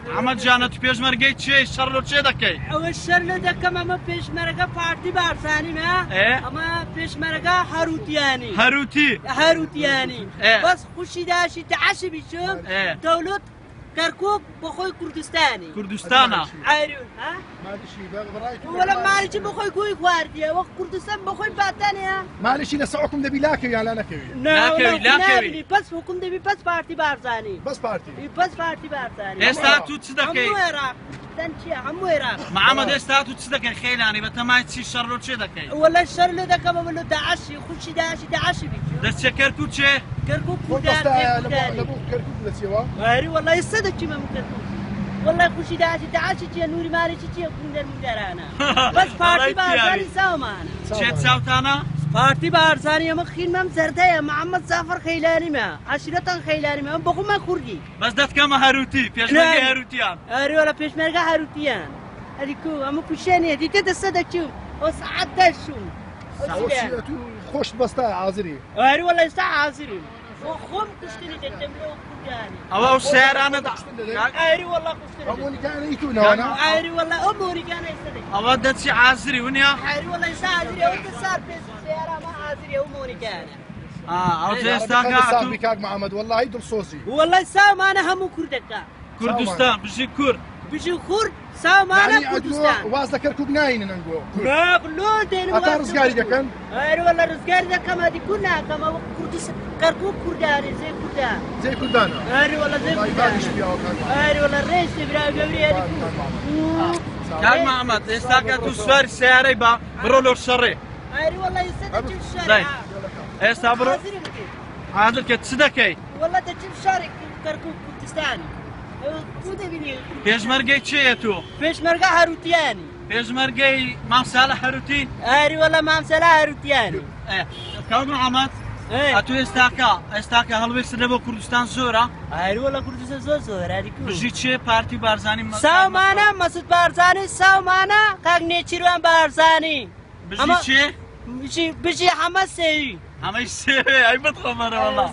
محەممەد جانە تو پێشمەرگەی چێ شەڕ لۆ چێ دەکەی؟ ئەوە شەر لە دەکەم ئەمە پێشمەرەکە پارتی بارزانیمە ئەمە پێشمەرەکە هەروتیانی هەروتی هەروتیانی بەس خوشی داشی دەعشی بیچم دەولەت کەرکوک بەخۆی کوردستانی کوردستانە ئایرون ها وەلا مالکی بەخۆی گوی خواردیە وەک کوردستان بەخۆی باتانە مالکی لەسەر حکوم دەبی لاکەوی یا لا نەکەوی لاکەوی لاکەوی بەس حکوم دەبی بەس پارتی بارزانی بەس پارتی بەس پارتی بارزانی ئێستا تو چ دەکەی هەموو عێراق کوردستان چییە هەموو عێراق محەممەد ئێستا تو چ دەکەی خێلانی بەتەمای چی شەڕ لۆ چێ دەکەی وەلا شەر لێ دەکەم ئەمە لۆ داعشی خوشی داعشی داعشی بیچ دەچێ کەرکوک چێ کەرکوک خۆ کوردان کەرکوک دەچێەوە ئەری وەڵا ئێستا دەچیمە من کەرکوک والله خوشی داعشی داعشی چییە نوری مالکی چییە کوندەر موندەرانە بەس پارتی بارزانی ساومانە چێ چاوتانە پارتی بارزانی ئەمە خینمەم زەردەیە محەممەد جعفەر خەیلانیمە عەشیرەتان خەیلانیمە ئەم بەخۆمان کوردی بەس دەتکەمە هەروتی پێشمەرگەی هەروتیان ئەری وەڵا پێشمەرگە هەروتیان ئەری کو ئەمە کوشێنیە دیتە دەسە دەچوم ئەو سەعات دەشوم خۆشت بەستا حاضری ئەری وەڵا ئێستا حاضریم خۆم کوشتنی دەکەم لەو کوردانی ئەوە ئەو سیارانە ئەری وەڵا کوشتنی ئەو مۆنیکانە ئی تو نەوانە ئەری وەڵا ئەو مۆنیکانە ئێستا دەکەم ئەوە دەچی حاضری ونیا ئەری وەڵا ئێستا حاضری ئەو دەسار پێش سیارە ما حاضری ئەو مۆنیکانە ئەو ئێستا کاک محەممەد وەڵڵاهی دڵسۆزی وەڵای سامانە هەموو کوردەکە کوردستان بژی کورد بژی کورد سامانە کوردستان واز لە کەرکوک ناینن ئەنگۆ لۆ دێن هەتا ڕزگاری دەکەن ئەرێ وەڵا ڕزگاری دەکەم هەدی کورد ناکەم ئەوە کوردستان کەرکوک کوردانێ زێ کوردان زێ کوردانە ئەرێ وەڵا زێ کوردانە ئەرێ وەڵا ڕێز لێ برا گەورەی هەدی کاک محەممەد ئێستا کە تو سواری سیارەی با بڕۆ لۆ شەڕێ ئەرێ وەڵا ئێستا دەچم شەڕێ ئێستا بڕۆ حاضر کە چ دەکەی وەڵا دەچم شارێک کەرکوک کوردستانی پێشمەرگەی چێیە تۆ؟ پێشمەرگە هەروتیانی پێشمەرگەی مام ساڵح هەروتی؟ ئەری وەڵا مام ساڵح هەروتیانی کاک محەممەد ئەتۆ ئێستاکە ئێستاکە هەڵوێست لە بۆ کوردستان زۆرە؟ ئەری وەڵا کوردستان زۆر زۆرە ئەری کو بژی چێ پارتی بارزانی ساومانە مەسعود بارزانی ساومانە کاک نێچیروان بارزانی بژی چێ؟ بژی حەمە سێوی حەمەی سێوی ئەی بتخەمەرە وەڵا.